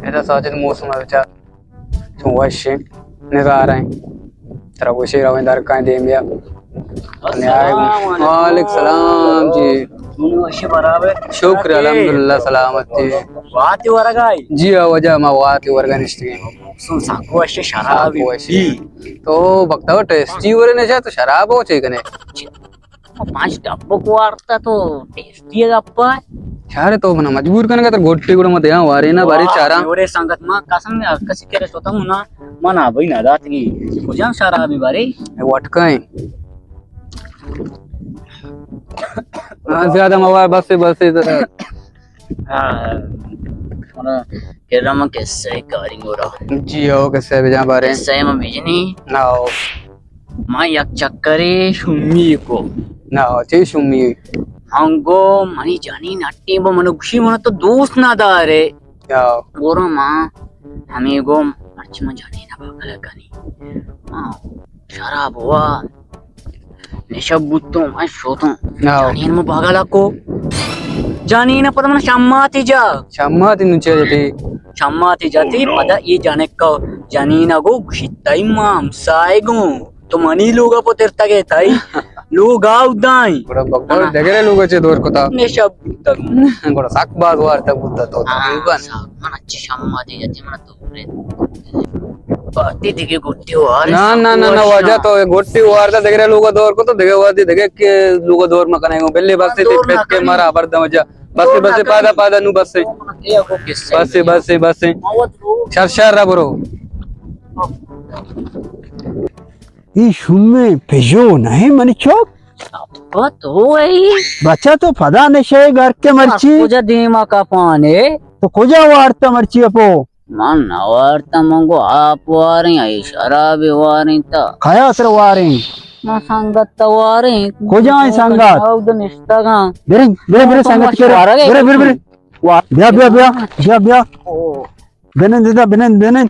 ادا ساجد موسم ءَ بچار چون وش ایں، نظارہ ایں۔ ترا گوشی رویں در کائیں دیم بیا۔ السلام علیکم۔ وعلیکم السلام جی۔ چون وش برابر؟ شکر الحمدللہ سلامتی۔ واتی ورگائی؟ جی ہاں واجہ، ما واتی ورگا نشتگیں۔ سن ساکو وش شراب ساکو وش۔ جی۔ تو بکتا ٹیسٹی ورے نشا تو شراب ہو چے کنے؟ پانچ ڈبک وارتا تو ٹیسٹی گپا۔ چارے تو منا مجبور کنگا، تر گوٹی گڑا مت یہاں وارے نا بارے چارا۔ اورے سنگت ما قسم ہر کسی کرے سوتا ہوں نا، منا بھائی نہ دات کی کجام شرابی بارے؟ وٹکائیں۔ ہاں، زیادہ مواد بس، بس۔ ہاں، کرا من قصہ کاری گورا۔ جی ہو، قصہ بجان بارے۔ قصہ من بجنی۔ ہاں۔ ما یک چکرے شومی کو۔ نا، چے شومی؟ ہنگو منی جنین ہٹی با منو گوشی منا تو دوست نہ دارے۔ یا۔ گورا ما ہمیں گو مرچی من جنین بغل کنی۔ ما شراب ہوا نشہ بوتوں، ما شوتوں۔ نا۔ جنین مو بغل کو۔ جنین پدا من شماتی جا۔ شماتی نو چے جتی؟ شماتی جتی، پدا یہ جنک جنین گو گوشی تئی ما ہمسائے گوں۔ تو منی لوگا پترتگے تئی لوگا اودائیں۔ گڑا بگداد دگرے لوگا چے دور کتا؟ نشہ بوتگ۔ گڑا سک باز وارتگ بوتا تو ہاں، تقریباً۔ سک۔ من اچھی شماتی جتی من تو بارتی دگہ گٹی وار۔ نا، نا، نا، نا، واجہ تو گٹی وارتا دگرے لوگا دور کتا، دگہ وارتی دگہ کے لوگا دور مکنے گو۔ بلے بس تے پت کے مارا بردم جا۔ بس، بس، پادا، پادا، نو بس۔ بس، بس، بس۔ شر، شر، برو۔ ای شومیں پژو نہ ایں منی چک؟ ابا تو ای؟ بچا تو پدا نشے گرکے مرچی۔ کجا دیما کپانے؟ تو کجا وارتا مرچی اپو؟ من نہ وارتا، من گو آپ واریں، ای شراب واریں تا۔ کیا سر واریں؟ من سنگت تا واریں۔ کجا ایں سنگت؟ اود نشتگاں۔ بریں، بریں، بریں تو سنگت مشورہ کرے۔ بریں، بریں، بریں۔ وا-، بیا، بیا، بیا، بیا، بیا۔ او۔ بنند دا، بنند، بنند۔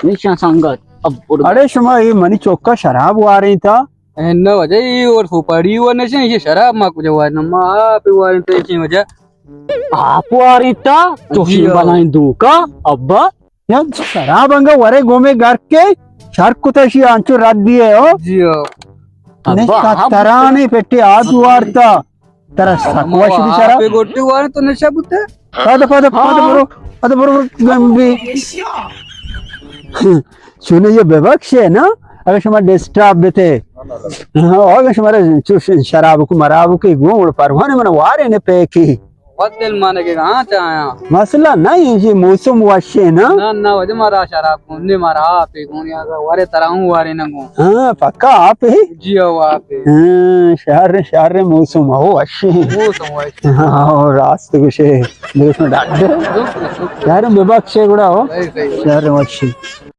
ایشاں سنگت، اب برو۔ اڑے شما اے منی چوکا شراب واریں تا؟ اے نہ واجہ، اے اور سوپاڑی و نشیں، اے شراب ما کجا واریں، ما آپ واریں تا، اے وجہ۔ آپ واریں تا؟ تو جی ہاں۔ بنائیں دوکا، ابا۔ یا شراب انگا ورے گومے گرکے، شر کتا شی انچو رد دیے ہو۔ جی ہاں۔ ابا، نشترانی پٹی آد وارتا۔ ترا سک وش بیچارہ۔ آپ گوٹی وارے تو نشہ بوتے؟ پد، پد، پد ہاں۔ برو، پد برو، برو، گم بی۔ چونیں یہ ببخشے نا، اگر شما ڈسٹرب بیتے۔ ہاں، اگر شما را چوش شراب کو مراب کو گون پروان من وارے نے پیکی۔ وقت دل مانے کے ہاں چایا۔ مسئلہ نہیں، یہ موسم وشے نا۔ نا، نا، وجہ مارا شراب کو، نے مارا آپ گون یا ورے ترا ہوں وارے نہ گون۔ ہاں، پکا آپ ہے؟ جی ہو، آپ ہے۔ ہاں، شہر، شہر موسم ہو، اچھے۔ موسم ہو، اچھے۔ ہاں، راست گوشے۔ دیکھ میں ڈاکٹر۔ شہر میں بخشے گڑا ہو۔ صحیح، صحیح۔ شہر میں اچھے۔